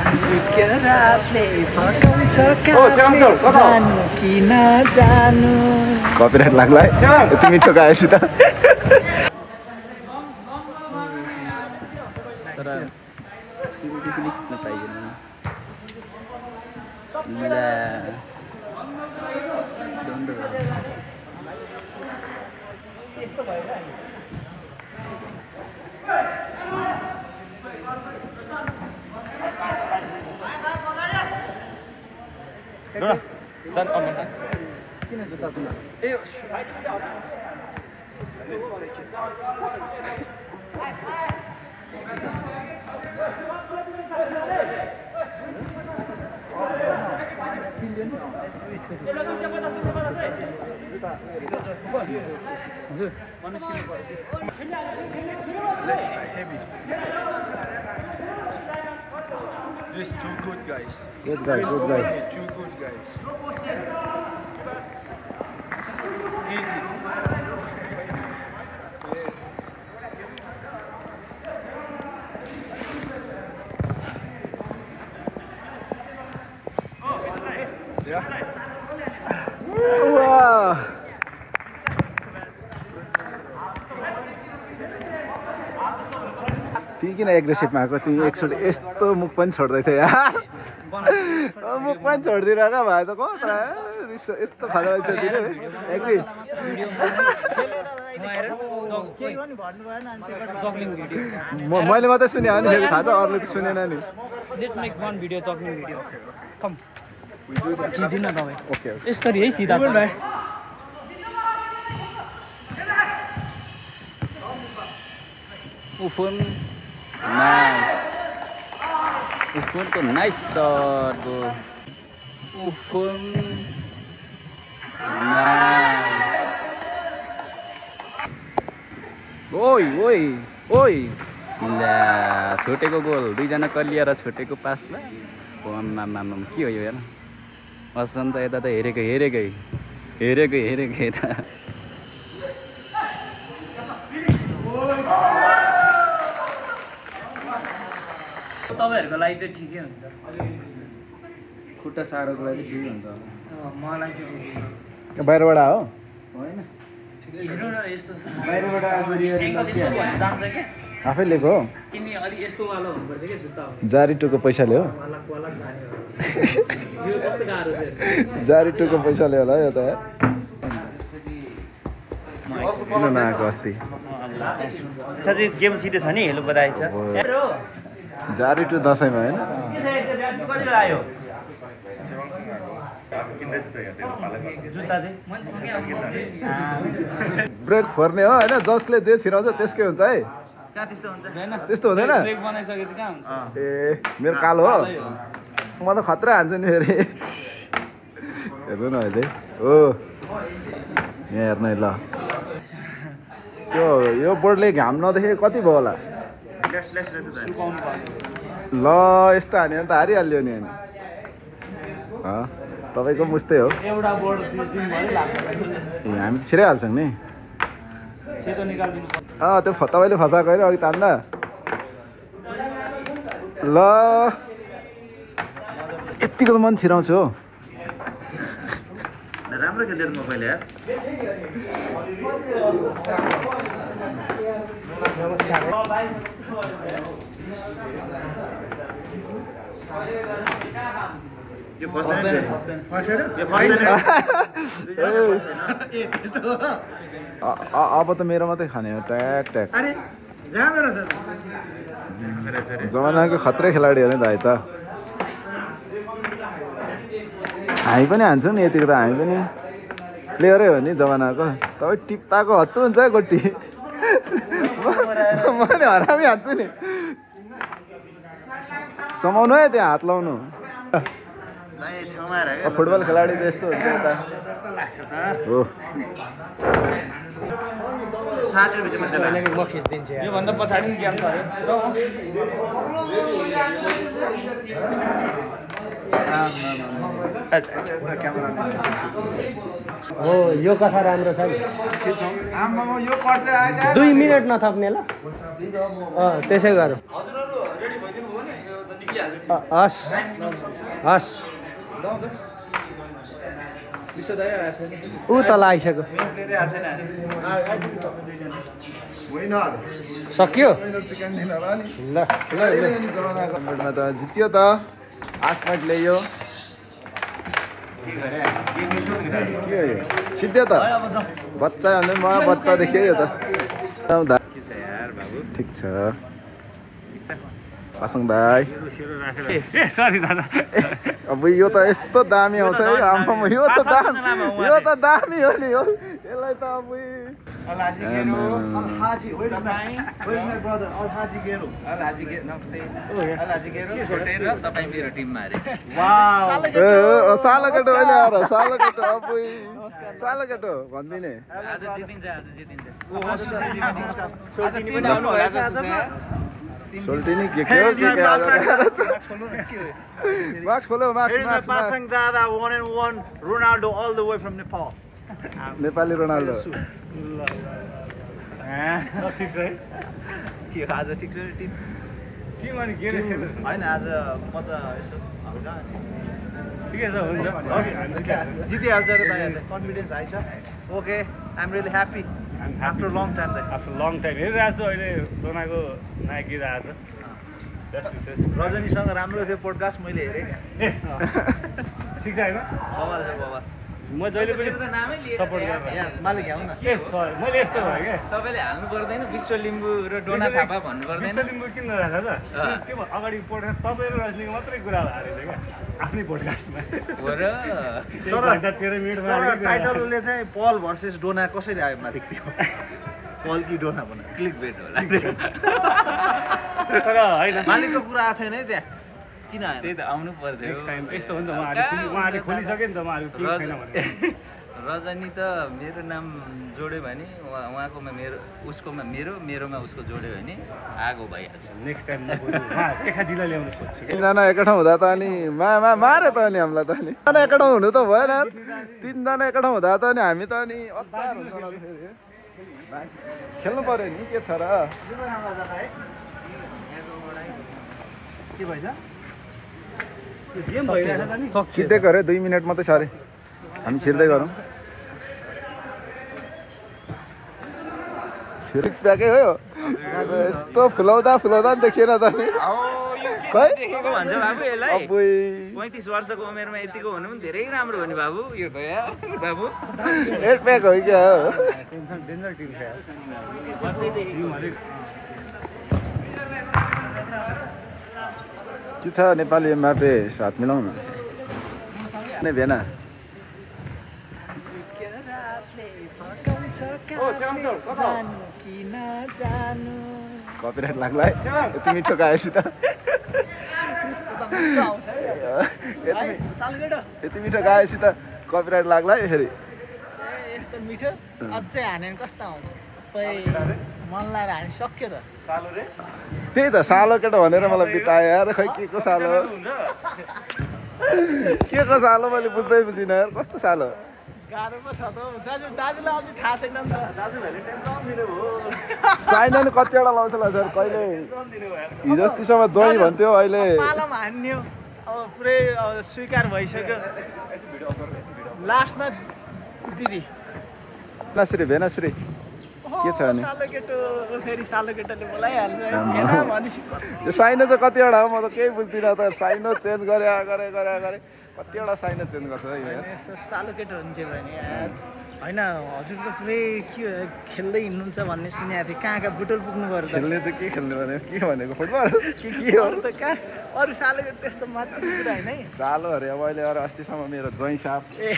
रातले फटाउँछ जानु कि नजानु कपिराइट लाग्ला है यति मिठो गाएपछि त तर सिक्युरिटी पनि खिच्न पाइएन Sir, on that. This too good, guys. Good guy, good guy. Too good, guys. Easy. Yes. Yeah. Wow. तिमी किन एग्रेसिभमा आएको तिमी एकचोटि यस्तो मुख पनि छोड्दै थियो यार मुख पनि छोडिदिएर क्या भाइ त कता यस्तो खाँदो रहेछ तिमीले एग्री मैले मात्रै सुने हो नि फेरि थाहा त अरूले त सुनेन नि ओके यसरी है सिधा उफोन नाइस उफोनको नाइस शट ब्रो उफोन नाइस ओइ ओइ ओइ ला छोटेको गोल दुईजना कलिएर छोटेको पासमा आम्मामा के हो यो हेर वसन्त यता त हेरेकै यता तपाईहरुको लागि त ठिकै हुन्छ खुट्टा सारोको लागि ठिकै हुन्छ मलाई चाहिँ बाहिरबाट हो हैन हेर्नु न यस्तो बाहिरबाट जान्छ के आफै लिएको हो तिमी अलि यस्तो वाला हुनुपर्छ के जुत्ता जारी टुको पैसाले हो वाला जाने हो यो कस्तो गाह्रो छ जारी टुको पैसाले होला यो त किन नआएको अस्ति साँच्चै गेम जितेछ नि हेलो बधाई छ जारी टु दसैँमा होइन ब्रेक फोर्ने हो होइन जसले जे छिराउँछ त्यसकै हुन्छ है त्यस्तो हुँदैन ए मेरो कालो हो म त खतरा हान्छु नि फेरि हेर्नु न अहिले हो यहाँ हेर्नु ल त्यो यो बोर्डले घाम नदेखे कति भयो होला ल यस्तो हान्यो भने त हारिहाल्यो नि अनि तपाईँको मुस्तै हो ए हामी छिरै हाल्छौँ नि त्यो तपाईँले फसाएको होइन अघि तान्दा ल यत्तिको त मन छिराउँछु हो राम्रो खेल्दै म पहिले यो फर्स्ट अब त मेरो मात्रै खाने हो ट्याक ट्याक जमानाको खत्रै खेलाडी हो नि दाइ त हामी पनि हान्छौँ नि यतिको त हामी पनि प्लेयरै हो नि जमानाको तपाईँ टिप्ताको हत्तु हुन्छ है गोटी मैले हरामी हान्छु नि समाउनु है त्यहाँ हात लाउनु फुटबल खेलाडी त यस्तो हुन्छ यता हो योभन्दा पछाडि गेम छ हो यो कथा राम्रो छ नि 2 मिनेट नथप्ने ल त्यसै गरौँ हजुरहरु रेडी भइदिनु भयो नि यो त निक्लिहाल्छ हस् हस् ऊ तल आइसक्यो सक्यो ल त जित्यो त 8 पोइन्ट ल्यायो सिद्धो त बच्चा भन्ने म बच्चा देखेँ यो त ठिक छ पासङ भाइ सरी दादा अब यो त यस्तो दामी आउँछ है आम्मामा यो त दामी हो नि हो यसलाई त अब सालो केटो अहिले आएर सालो केटो अब सालो केटो भनिदिने सोल्टिनी के हो मार्क्स खोलो marks Pasang Dada 1-1 Ronaldo all the way from Nepal. Nepali Ronaldo ठिक छ है के आज ठिक छ टिम टिम अनि के रहेछ हैन आज म त यसो हल्का ठिकै छ हुन्छ जितिहाल्छ रे दाइहरुले कन्फिडेन्स हाई छ okay I am really happy after long time दाइ आफ्टर लङ टाइम हेरिरहेको छु अहिले दोनाको नायक गीत आएको छ रजनीसँग राम्रो थियो पोडकास्ट मैले हेरेँ ए ठिक छ हैन बवाल छ बवाल म जहिले पनि सपोर्ट गर्छु यहाँ मालिक आउँ न ए सर मैले यस्तो भयो के तपाईले हाल्नु पर्दैन विश्व लिम्बू र डोना थापा भन्नु पर्दैन विश्व लिम्बू किन राख्छ त त्यो अगाडि पोडकास्ट तपाईँ र रजनीको मात्रै कुरा हालेको क्या आफ्नै पोडकास्टमा हो र तर 13 मिनेटमा टाइटलले चाहिँ पल भर्सेस डोना कसरी आयो माथि त्यो पल कि डोना भन क्लिक बेट होला तर हैन मालिकको कुरा आएको छैन है त्यहाँ किन आयो त्यही त आउनु पर्दैन नेक्स्ट टाइम यस्तो हो नि त उहाँले खोलिसक्यो नि त उहाँहरू केही छैन भने रजनी त मेरो नाम जोड्यो भने उहाँकोमा मेरो उसकोमा मेरोमा उसको जोड्यो भने आगो भइहाल्छ नेक्स्ट टाइम एका जिल्ला ल्याउनु सोध्छु तिनजना एकै ठाउँ हुँदा त अनि मारे त अनि हामीलाई त अनि तिनजना एकै ठाउँ हुनु त भएन तिनजना एकै ठाउँ हुँदा त अनि हामी त अनि अचार हुन्छ फेरि खेल्नु पर्यो नि के छ र के भइछ गेम भइरहेछ नि सिधै गरे 2 मिनेट मात्रै छ अरे हामी छिर्दै गरौँ सिक्स प्याकै हो यस्तो फुलाउँदा नि देखिएन त नि खै देखेको भन्छ बाबु यसलाई अबुई 35 वर्षको उमेरमा यतिको हुनु पनि धेरै राम्रो हो नि बाबु यो त यार बाबु 8 प्याक हो क्या हो डेन्जर टिम छ के छ नेपाली एमबापे साथ मिलाउन नै भेना कपिराइट लाग्ला है यति मिठो गाएपछि त यति मिठो गाएपछि त कपिराइट लाग्ला है फेरि यस्तो मिठो अझै हाने कस्तो आउँछ मन लाएर हानि सक्यो त त्यही त सालो केटो भनेर मलाई बितायो यार खै के को सालो के को सालो मैले बुझ्दै बुझिनँ यार कस्तो सालो गाह्रो पो छ त दाजुलाई अझै थाहा छैन नि त दाजुभाइले टेन्सन दिनु भयो साइनले कतिवटा लाउँछ होला सर कहिले हिजो अस्तिसम्म जय भन्थ्यो अहिले पालामा हान्यो अब पुरै स्वीकार भइसक्यो लास्टमा दिदी भेनाश्री भेनाश्री के छ अनि सालो केटो फेरि सालो केटोले बोलाइहाल्नु होइन भनेपछि त्यो साइनो चाहिँ कतिवटा हो म त केही बुझ्दिनँ त साइनो चेन्ज गरे कतिवटा साइनो चेन्ज गर्छ है यस्तो सालो केटो हुन्थ्यो भने होइन हजुर त पुरै के खेल्दै हिँड्नुहुन्छ भन्ने सुनेको थिएँ कहाँ कहाँ बुटोल पुग्नु पऱ्यो खेल्ने चाहिँ के खेल्ने भने के भनेको फुटबल के हो त कहाँ अरू सालो केटो त्यस्तो मात्र कुरा होइन है सालो अरे अब अहिले अरू अस्तिसम्म मेरो ज्वाइँ साहब ए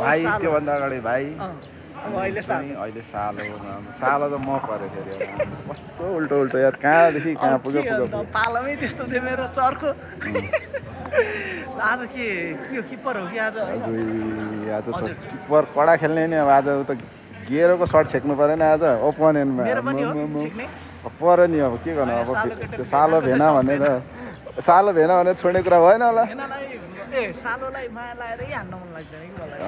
भाइ त्योभन्दा अगाडि भाइ अब अहिले अहिले सालो त म पऱ्यो फेरि कस्तो उल्टो उल्टो यार कहाँदेखि कहाँ पुग्यो पालामै त्यस्तो थियो मेरो चर्को आज के किपर हो कि आज आज त किपर कडा खेल्ने नि अब आज त गेरोको सर्ट छेक्नु परेन आज ओपोनेन्टमा पऱ्यो नि अब के गर्नु अब त्यो सालो भेना भनेर छोड्ने कुरा भएन होला सालोलाई माया लागेरै हान्न मन लाग्दैन कि मलाई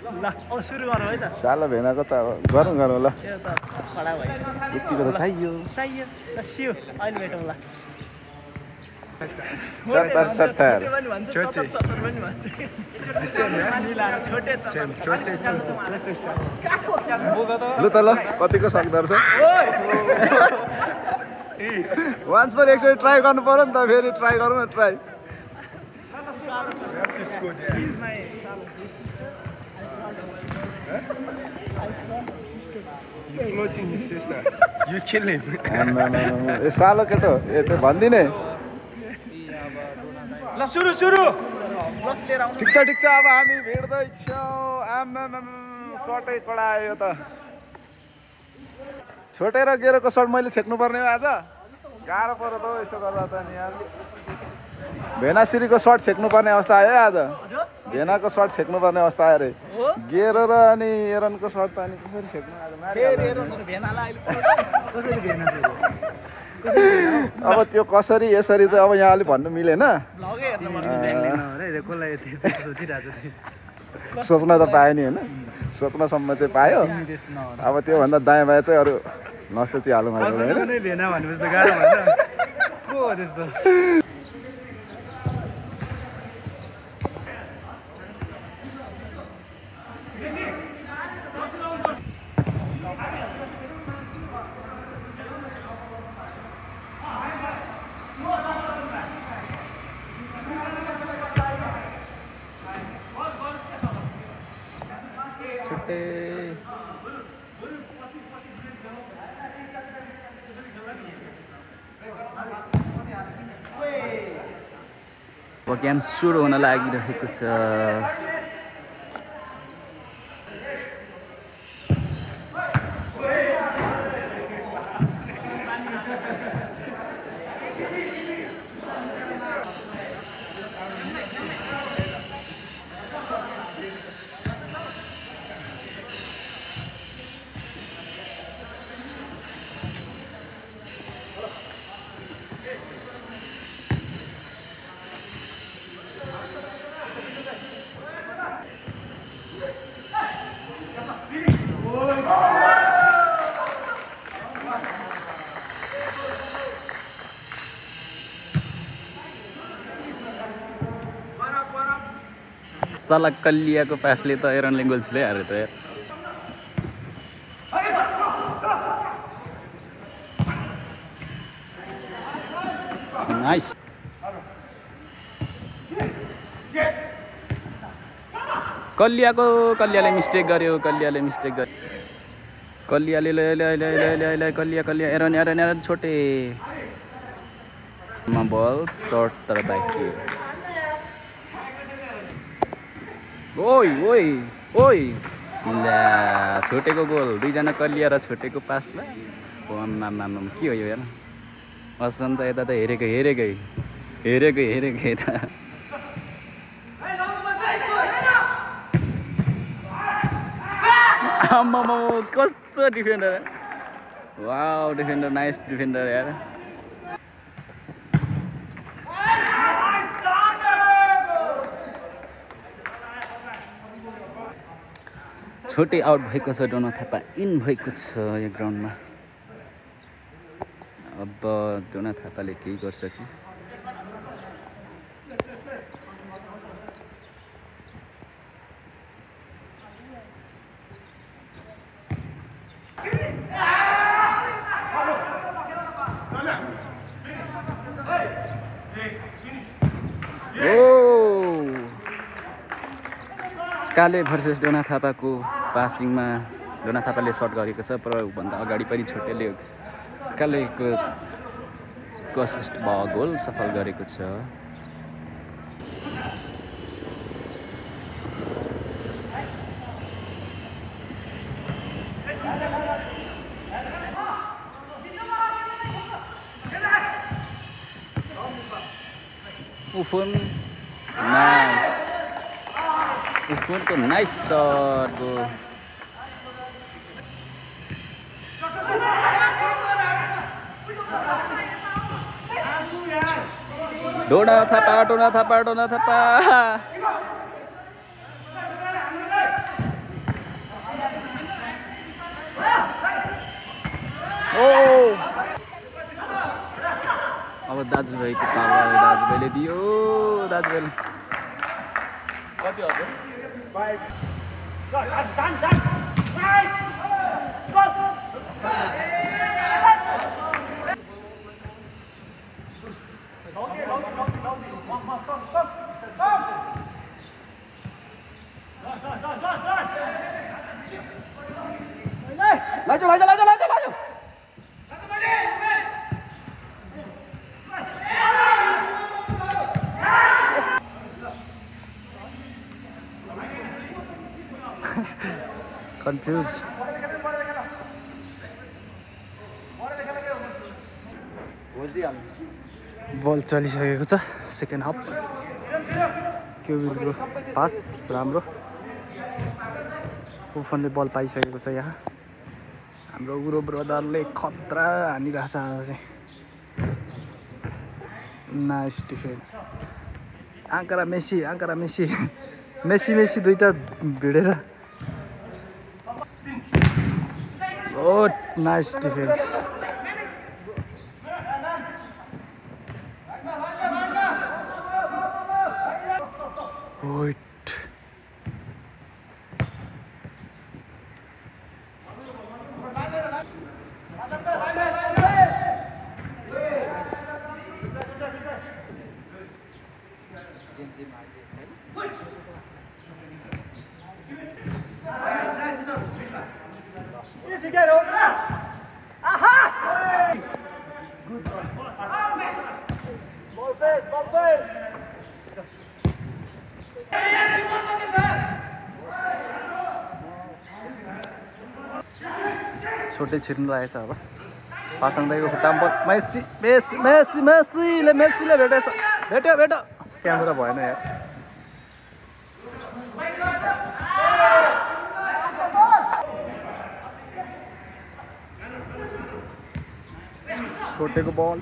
ल अब सुरु गरौँ है त सालो भेनाको त अब गरौँ ल त्यो त कडा भयो यतिको त चाहियो ल सियो अहिले भेटौँ ल चत्तर चत्तर लु त ल कतिको सक्दो रहेछ वान्स पर एकचोटि ट्राई गर्नु पर्यो नि त फेरि ट्राई गरौँ न try Floating his sister. You kill him. ए सालो केटो ए त्यो भन्दिने ल सुरु सुरु ठिक छ अब हामी भिड्दैछौँ सर्टै कडा आयो त छोटेर गेरोको सर्ट मैले छेक्नु पर्ने हो आज गाह्रो पर्यो त यसो गर्दा त नि भेनाश्रीको सर्ट छेक्नु पर्ने अवस्था आयो आज भेनाको सर्ट छेक्नु पर्ने अवस्था आयो अरे गेरो र अनि एरनको सर्ट त अनि कसरी छेक्नु आज अब त्यो कसरी यसरी त अब यहाँ अलिक भन्नु मिलेन सोच्न त पायो नि होइन सोच्नसम्म चाहिँ पायो अब त्योभन्दा दायाँ बायाँ चाहिँ अरू नसोचिहालौँ होइन गेम सुरु हुन लागिरहेको छ साला कलियाको पासले त एरनले गोल्सले हारे त यार नाइस कलियाले मिस्टेक गर्यो कलियाले ले कलिया एरन छोटे बल सर्ट तर बाँकी ओइ ला छोटेको गोल दुईजना कलिया र छोटेको पासमा के हो यो यार असन त यता त हेरेकै यता आम्मामा कस्तो defender wow defender nice defender यार छोटे आउट भएको छ डोना थापा इन भएको छ यो ग्राउन्डमा अब डोना थापाले केही गर्छ कि काले भर्सेस डोना थापाको पासिङमा डोना थापाले सर्ट गरेको छ भन्दा अगाडि पनि छोटेले कालेको असिस्ट भयो गोल सफल गरेको छ उफुन उफुनको नाइस सर्ट गो डोना थापा अब दाजुभाइको पालो दाजुभाइले दियो दाजुभाइले कति हजुर 5 लाजो कन्फ्युज बल चलिसकेको छ सेकेन्ड हाफ क्युबिलको पास राम्रो उफनले बल पाइसकेको छ यहाँ हाम्रो गुरु ब्रदरले खतरा हानिरहेछ आज चाहिँ नाइस डिफेन्स आङ्कारा मेसी मेसी दुईटा भिडेर ओ नाइस डिफेन्स Wait. छोटे छिर्नु लागेछ अब पासाङ दाइको खुट्टामा मेसीले भेट्यो क्यामेरा भएन यार छोटेको बल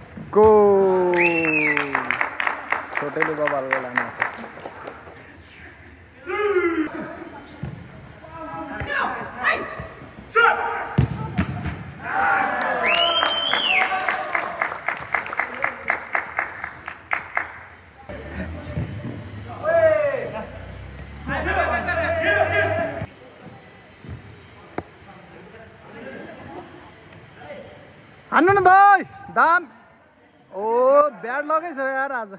छोटेले बबालको लानु हान्नु न दाइ दाम ओ ब्याड लगै छ यार आज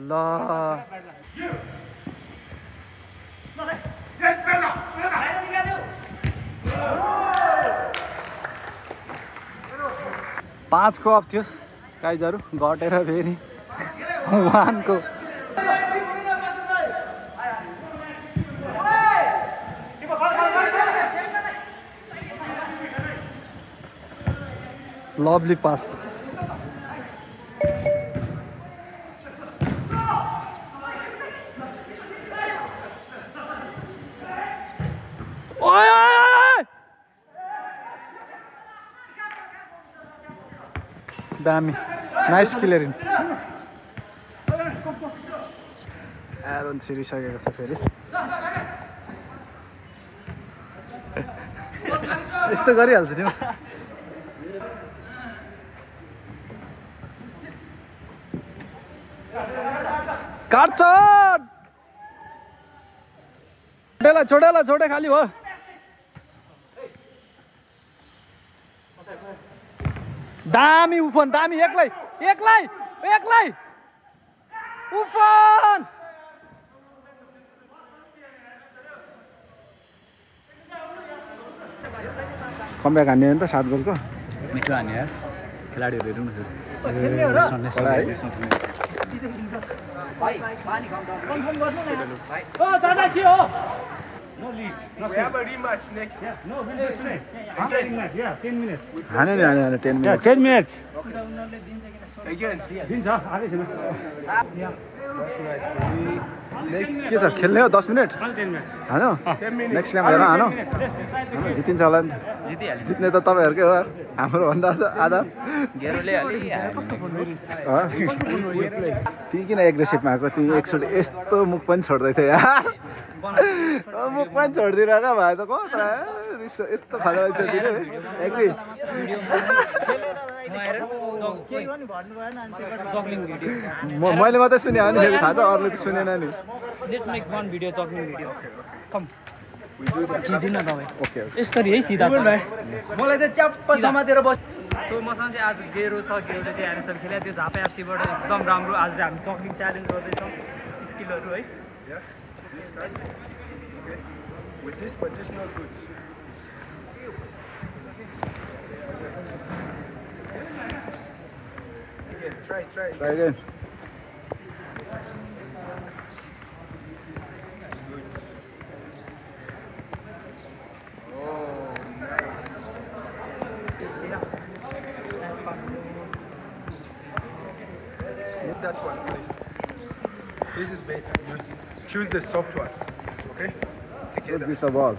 ल 5 को अफ थियो गाइजहरु घटेर फेरि 1 को lovely pass दामी नाइस क्लियरेन्स एरोन छिरिसकेको छ फेरि यस्तो गरिहाल्छ नि काट्छ छोडे खाली हो दामी उफन दामी एक्लै उफन कमब्याक हान्ने हो नि त 7 गोलको मिठो हान्ने यार खेलाडीहरु हेरौँ न दादा के हो No lead. We have a rematch next. Yeah. No, we'll do it today. Rematch. Yeah, 10 minutes. 10 minutes. Yeah, 10 minutes. Again. दिन्छ आगे छैन. नेक्स्ट के छ खेल्ने हो 10 मिनेट हानो नेक्स्ट गेम हेर हानो जितिन्छ होला नि जित्ने त तपाईहरुकै हो हाम्रो भन्दा आधा गेरोले अलि ती किन एग्रेसिभमा आको ती एकचोटी यस्तो मुख पनि छोड्दै थियो यार मुख पनि छोड्दिरहेको भए त कत्रा यस्तो खाले रहेछ तिमी एग्री केही पनि भन्नु भएन अनि त्यो जग्लिङ भिडियो मैले मात्रै सुने हो नि फेरि थाहा छ अरूले त सुनेन नि let's make one video juggling video कम जिदिन दबाई ओके यसरी है सिधा मलाई चाहिँ च्याप्प समातेर बस सो मसँग चाहिँ आज गेरो छ गेरोले चाहिँ एनएसएल खेल्यो त्यो झापा एफसीबाट एकदम राम्रो आज चाहिँ हामी जग्लिङ च्यालेन्ज गर्दैछौँ स्किलहरू है With this, but just not good. Again, try again. Good. Oh, nice. Move that one, please. This is better. You choose the soft one. Okay? Put this a ball.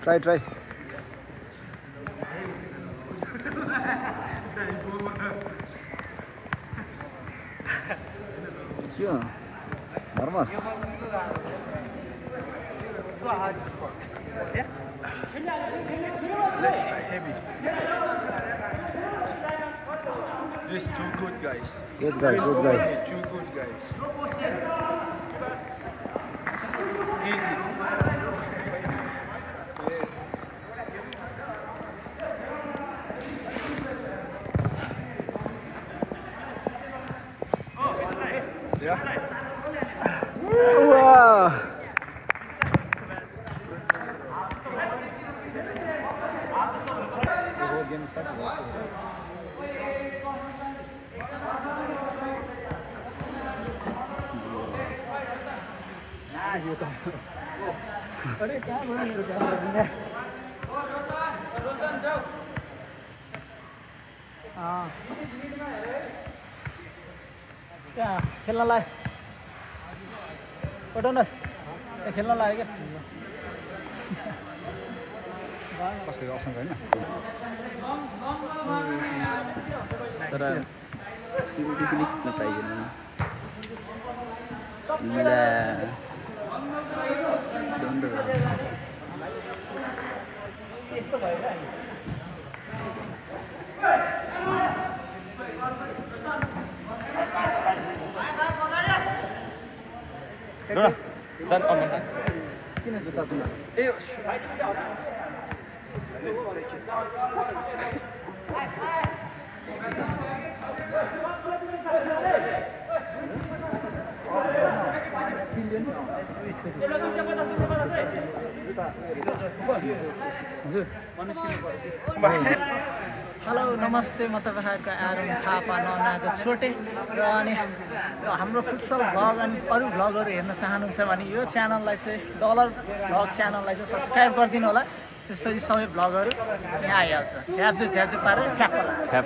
Try. Yeah. Nervous. Legs are heavy. These two good guys. Good guy. Two good guys. Easy. Yes. Yeah. Wow. अरे कहाँ गयो मेरो camera त्यहाँ खेल्नलाई पठाउनुहोस् त्यहाँ खेल्न लाग्यो क्या कसैको अप्सन छैन तर सिलगढी पनि खिच्न पाइएन किन जुत्ता तुला हेलो नमस्ते म तपाईँहरूको आरुण थापा ननाज छोटे र अनि हाम्रो फुटसल भ्लग अनि अरू भ्लगहरू हेर्न चाहनुहुन्छ भने यो च्यानललाई चाहिँ डलर भ्लग च्यानललाई चाहिँ सब्सक्राइब गरिदिनु होला त्यसपछि सबै भ्लगहरू यहाँ आइहाल्छ झ्याप्झो पारेर ठ्याप्प